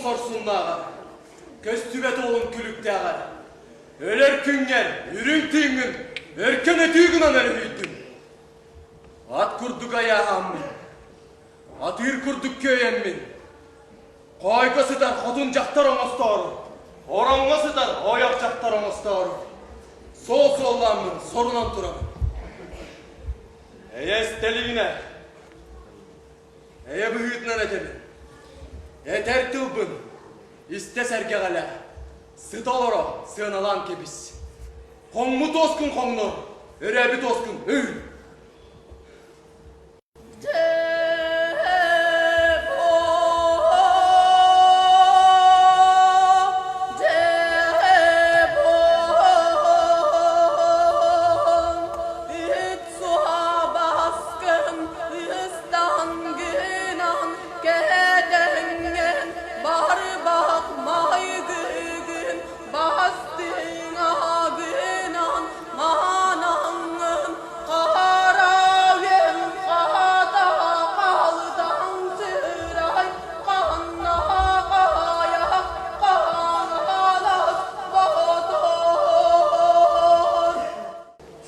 сорсуннааҕар, көстүбэт уолуҥ күлүктээҕэр, өлөр күҥҥэр үрүҥ тыыҥҥын өркөн өтүү гынан өрүһүйдүм. Ат курдук айааһааммын, атыыр курдук күөйэммин, хоойго сытар хотун дьахтар оҥостоору, ороҥҥо сытар ойох дьахтар оҥостоору, суол суоллааммын сорунан турабын. Эйэ эстэлигинэ, эйэ быһыытынан этэбин. Этэр тылбын истэ сэргэҕэлээ, сыта олоро сыаналаан кэбис. Хоҥмут уоскун хоҥнор, өрөөбүт уоскун ыы.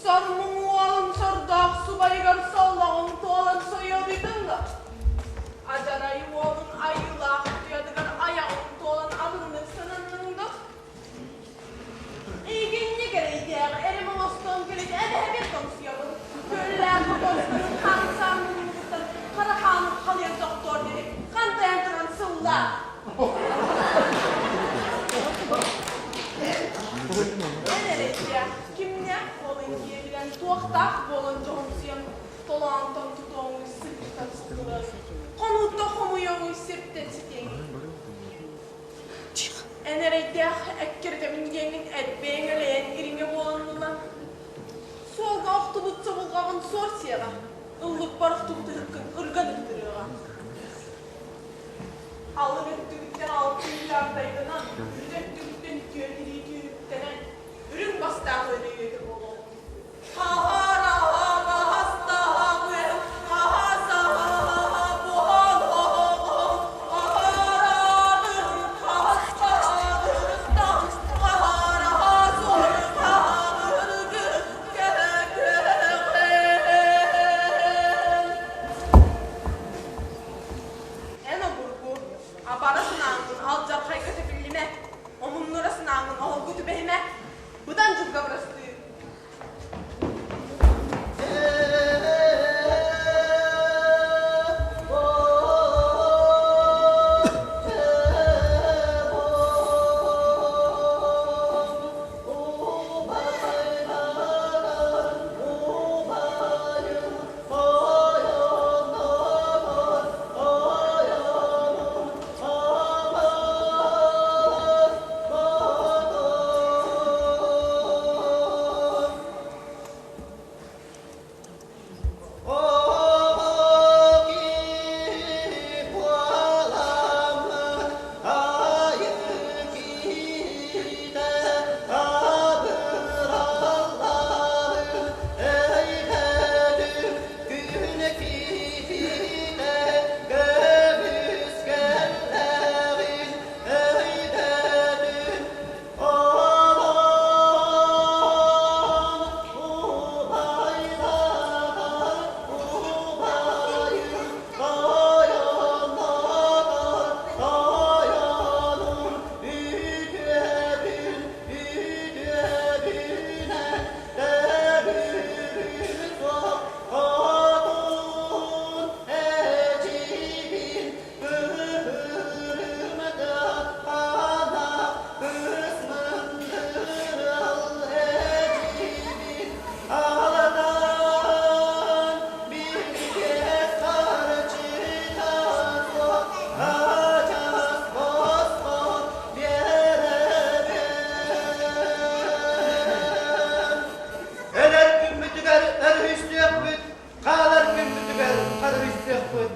Сормуҥ уолун сордоох субайыгар соллоҕуҥ туолан сойуодуйдуҥ да, Адьарай уолун айыылаах туйатыгар айаҕыҥ туолан атыннык сананныҥ да? Эйигинньик эрэйдээх эрим оҥостон кэлин эбэһэбин тоҥсуйабын, күөллээх хотоннорун хаан муннугуттан хара хаанын халыйан тохтоор диэри хантайан туран сыллаа. Эн эрэйдээх кимнээх буолан киэбирэн, туохтаах буолан дьоһумсуйан толоонтон тутуоҥуй, сыһыытан сытылыай, хонууттан хомуйуоҥуй, сиртэн ситиэҥий. Эн эрэйдээх эккирэтэбин диэҥҥин эт-бэйэҥ элэйэн ириҥэ буолан ылла. Суолга охтубут собулҕаҕын суор сиэҕэ, ыллыкпар охтубут ыһыккын ырган ыттырыаҕа. Алын өттүгүттэн алтыы ардайданан, үрүт өттүгүттэн үтүө тирии түүрүктэнэн, үрүҥ бастаах өлүйүөтэ буолуоҕун. Эн обургу, абара санааҥҥын алдьархайга тэбиллимэ, омуннура санааҥҥын оһолго түбэһимэ, быдан дьылга бырастыы. Өлөр күммүтүгэр өрүһүстүөхпүт, хаалар күммүтүгэр харыһыйсыахпыт.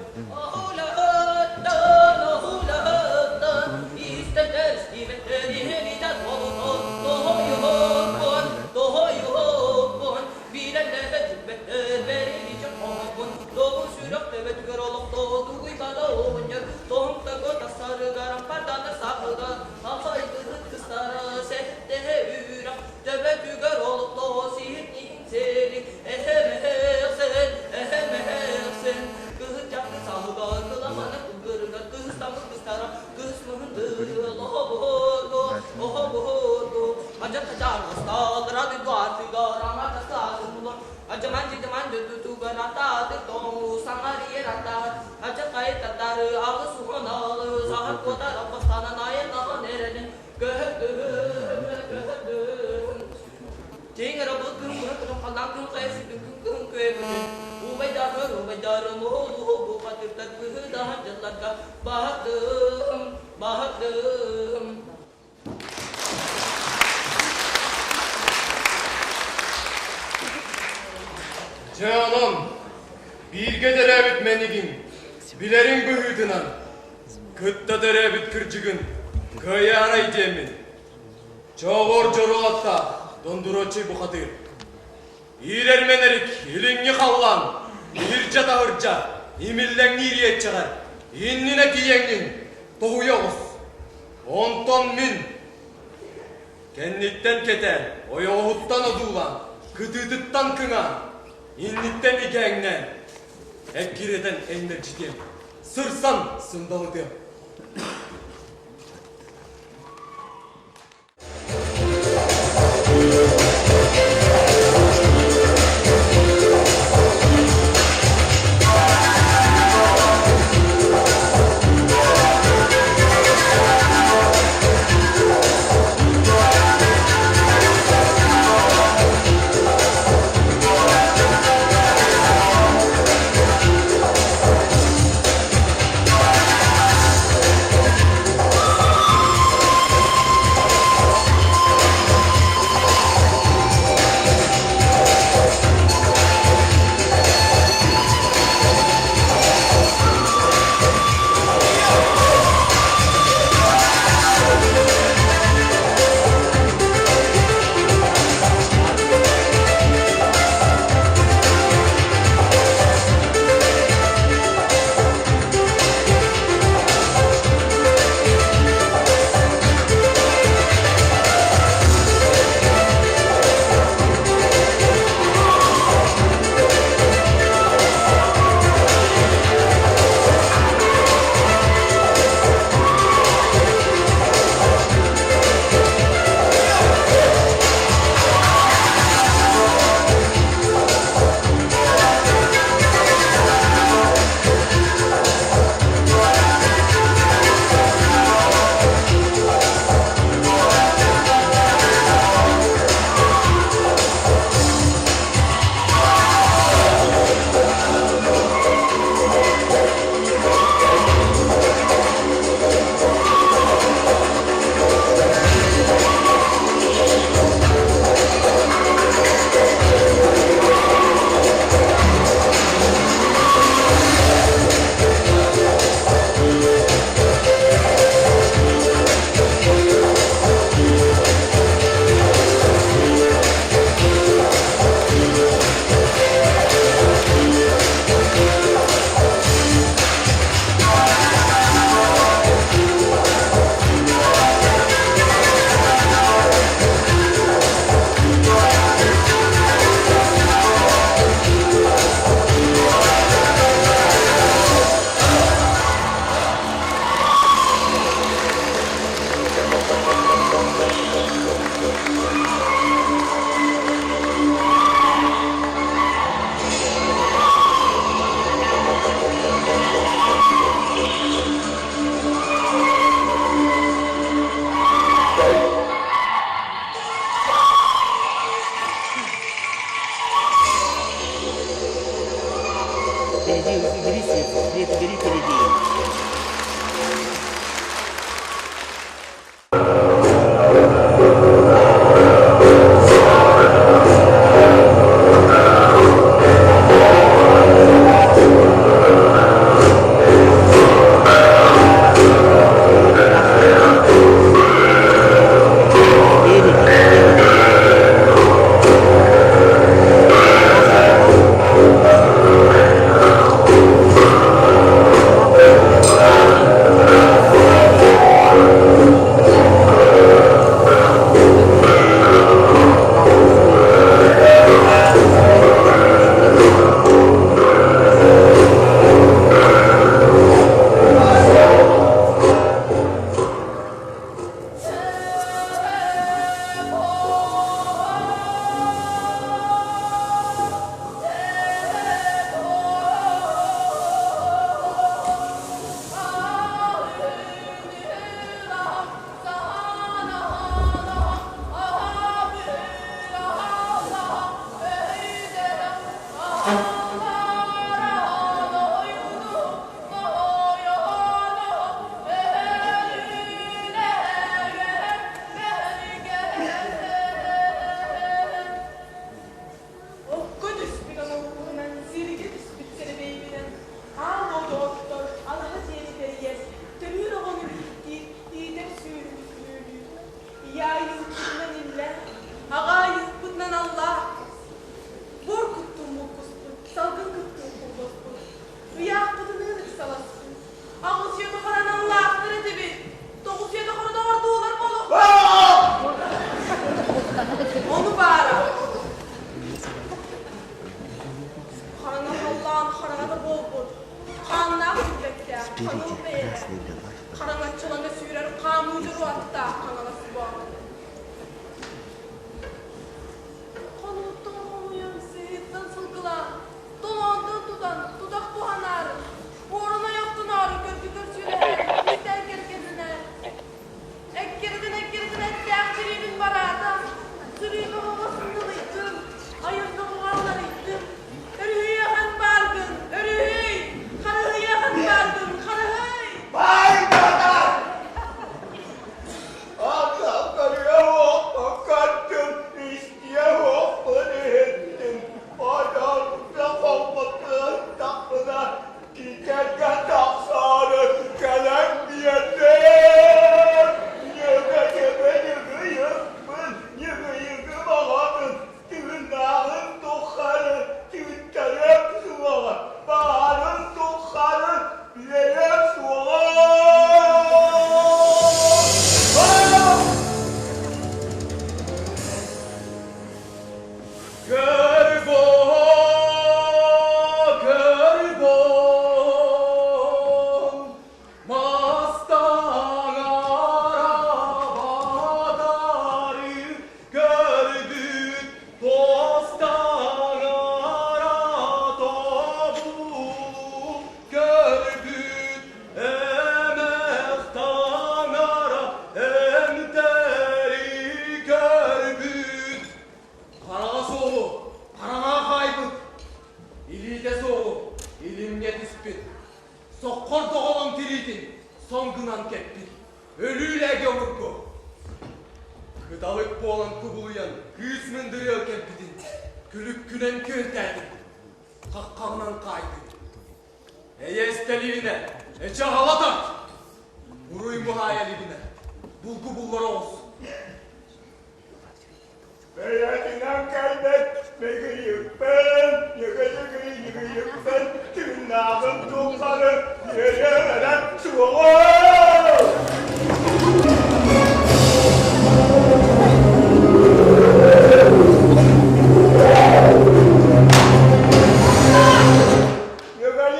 аттааҕар Ачаххайы тардары 86 саһар куотар албастанан айаннаҕын эрэнин көһөрдүм көһөрдүм Киэҥ эрэ күн кыһын күнүн халлаан күн хайа сүрдүн күн кыһын күөмүтүн убайдарым убайдарым уһу бухатырдар быһыдаһан дьылларга баһардым баһардым. Дьэ онон, бииргэ төрөөбүт мэнигиҥ, билэриҥ быһыытынан, кытта төрөөбүт кырдьыгын кыайаарай диэммин, чооҕор дьоро аттаах Дондуроччуй бухатыыр. Иирэр мэнэрик илиҥҥи халлаан, иһирдьэ-таһырдьа, имиллэҥниир иэччэҕэр, иннинэ тиийэҥҥин тоһуйа оҕус. Онтон мин кэнниттэн кэтээн, ойоҕоһуттан одуулаан, кытыытыттан кыҥаан, инниттэн икээҥнээн, эккирэтэн эннэрдьитиэм, сырсан сындалытыам. Ханыл Впереди бэйэтэ, красный добавь, пожалуйста. хараҥаччылана сүүрэр хаамыы дьоруо аттаах Хаҥалас Боотур. Хонууттан хомуйан, сыһыыттан сылгылаан, толоонтон тутан, тутах туһанаары, буорун ойохтоноору көргү көрсүөлэһээри, кистэл кэргэнинээр. Эккирэтэн эккирэтэн эттээх тириибин бараата, сырыыга оҕо сындылыйдым, айылга буҕалларыйдым. Өрүһүйэҕин бааргын, өрүһүй! Харыһыйаҕын бааргын, харыһый! Баай Ата көрүө көрдүм, истиэ уохпун иһиттим. Онон хоммутуттахпына киитэргэ тахсаары кэлэн биэрдим. Ньыгы-ньыгы ньыгыйыкпын, ньыгыйыгы баҕатын, тыыннааҕын тухары тыыттарыам суоҕа, баарын тухары биэриэм суоҕа. Көрбон, көрбон, мастаҥ арабатары көрбүт, туостаҥ тобулу көрбүт, эмэх таҥара эмтэри көрбүт. Хараҕа суоҕу хараҥаҕа хаайбыт, илиитэ суоҕу илимҥэ түспүт, соххор доҕолоҥ тириитин сон гынан кэппит, өлүү лээги обургу. Кыталык буолан кубулуйан кыыс мындырыал кэлбитин күлүккүнэн күөнтээтим, хаххаҕынан хаайдым. Эйэ истэлиинэ, эчи аҕала тарт! Буруй муһаайа илигинэ, булгу буллар оҕус. Бэйэтинэн кэлбэт ньыгыйыкпын, ньыгыйыгый-ньыгыйыкпын, тыыннааҕым тухары үөрүөм эрэ суоҕа!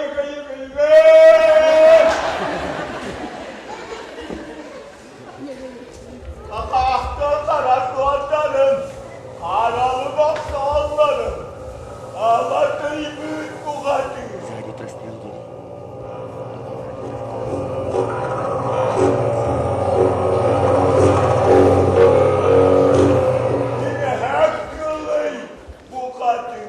Ньыгыйыгый-ньыгыйыгый! Хахаахтан хара суордарым, харалы бохсооллорум, ала тыйбыт бухатыы. Сзади прострел бери. Тиҥэһэк кылый бухатыы.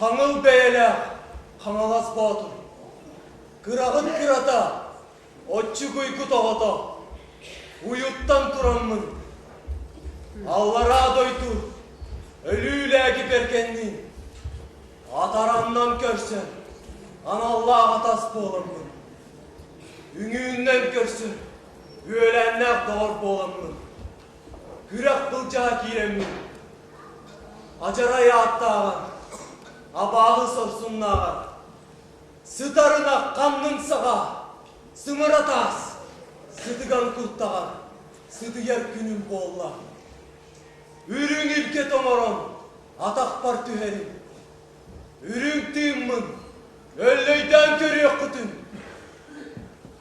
Хаҥыл бэйэлээх Хаҥалас Боотур. Кыраҕыт кырата, оччугуйгут оҕото. Уйуттан тураммын, аллараа дойду өлүүлээги бэргэнниин атараннан көрсөн, аналлаах атас буоламмын, үҥүүннэн көрсөн, үөлээннээх доҕор буоламмын, күрэх былдьаһа киирэммин, адьарай ааттааҕар, абааһы сорсуннааҕар, сытар ынах ханнын саҕа, сымара таас, сытыган куртаҕар, сытыйар күнүм буолла. Үрүҥ илгэ тоҥорон атахпар түһэрим. Үрүҥ тыыммын өллөйдөөн көрүөххүтүн.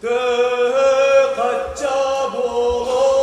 Төһө хачча буолуой?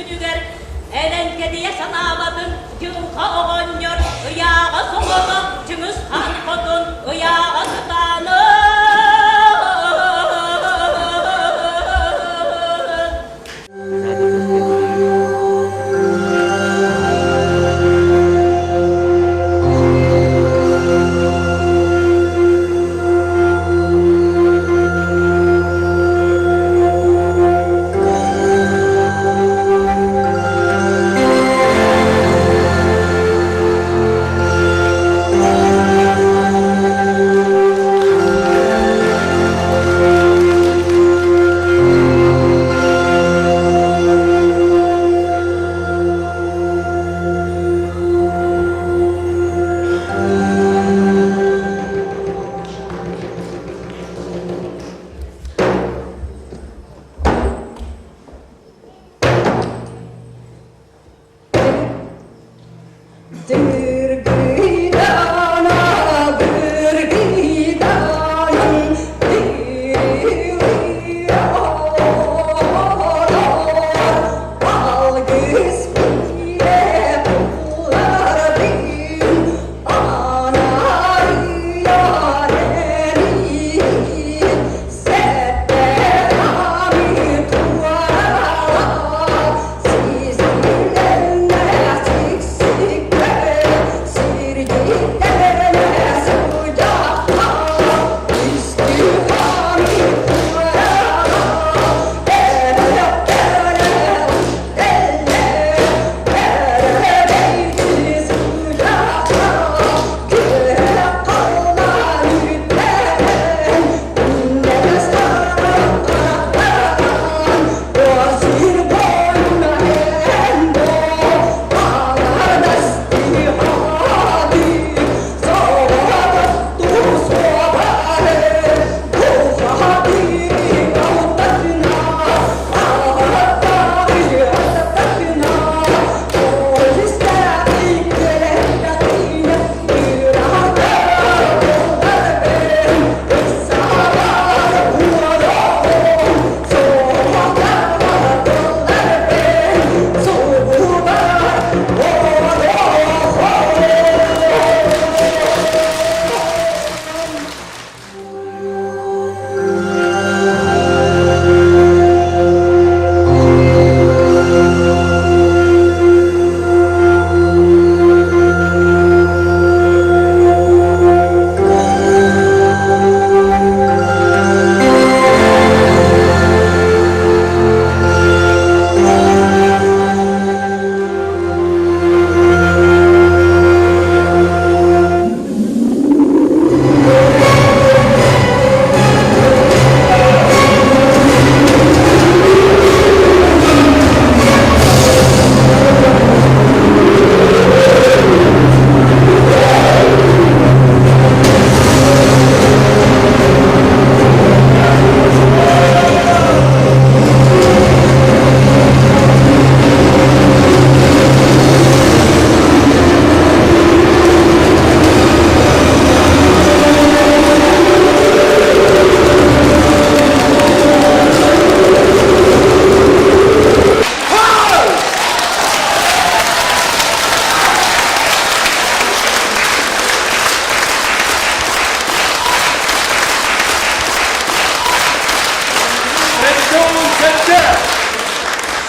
күнүгэр Эрэҥкэдийэ санаабатын Дьылҕа оҕонньор ыйааҕа соҕотох Чыҥыс Хаан хотун ыйааҕа сытаанын. 77!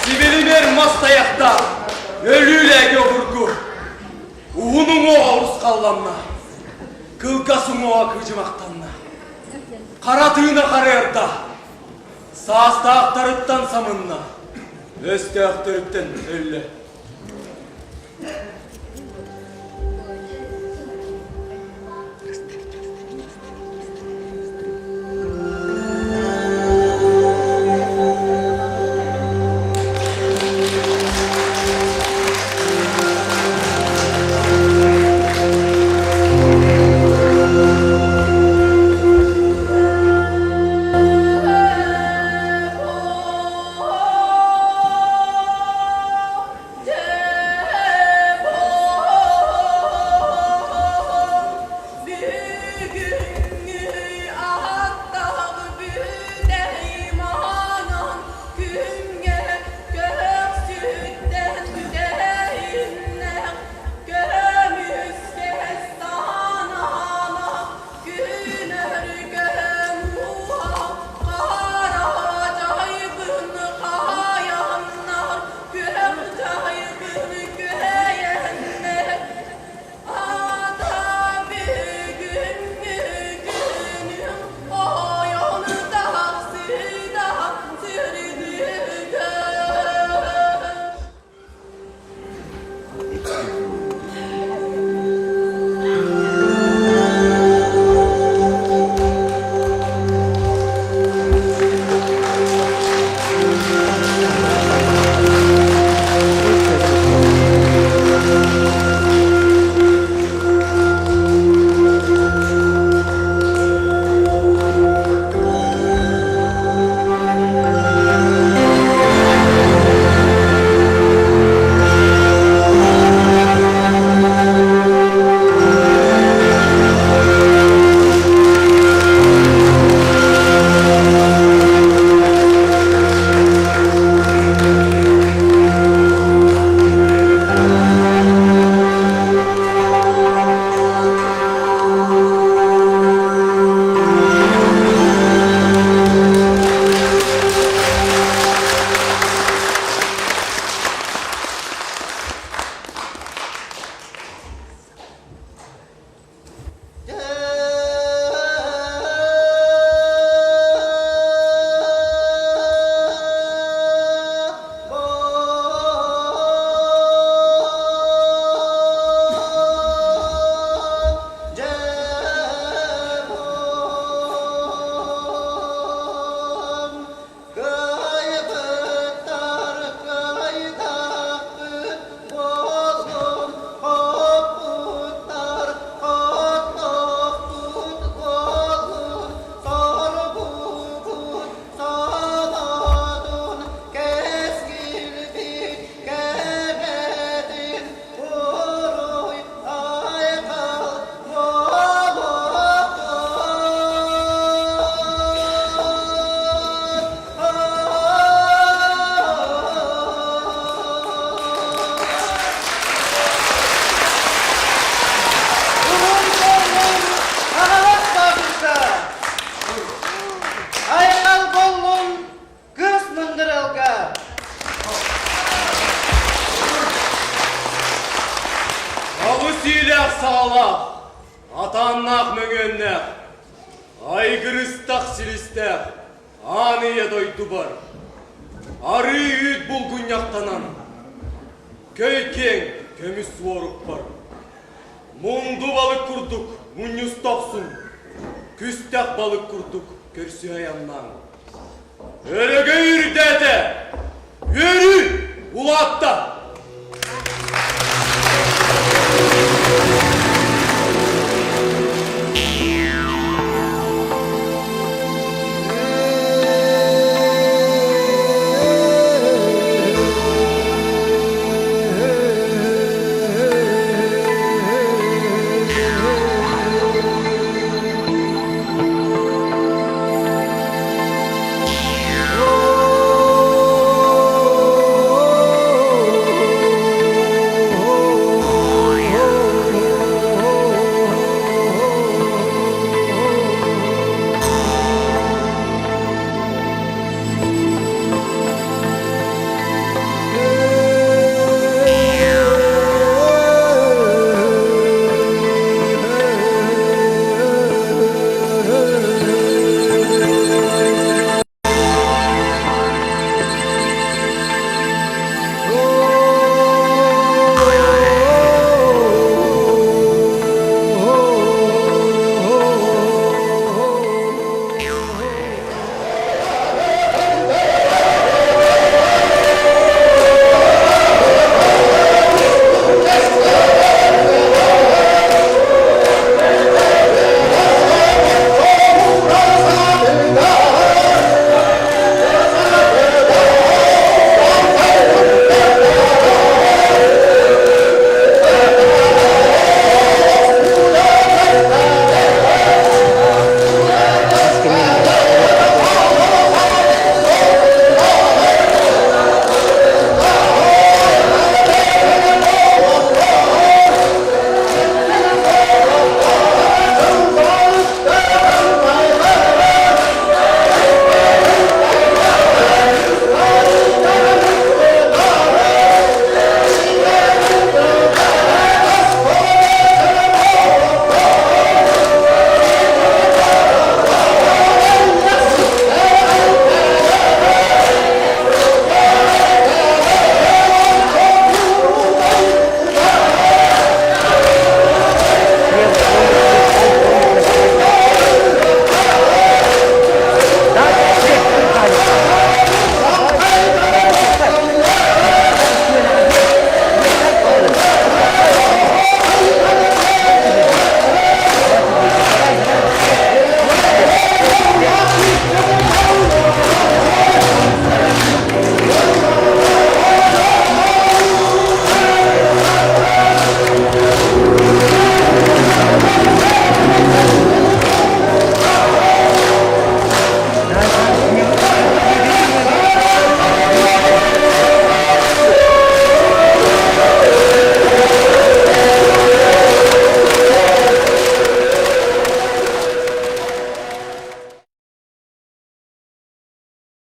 Сибилимэр мас тайахтаах, өлүүлээги обургу, уһун уҥуоҕа урусхалланна, кылгас уҥуоҕа кыдьымахтанна, хара тыына харыарда, саастаахтарыттан самынна, өстөөхтөрүттэн өллө. Омуннаах мөҥүөннээх, айгырыстах силистээх аан ийэ дойдубар арыы үүт булгунньахтанан, көй киэҥ көмүс суорукпар мунду балык курдук мунньуста охсун, күстэх балык курдук көрсүһэ айаннааҥ. Өрөгөй үрдүк!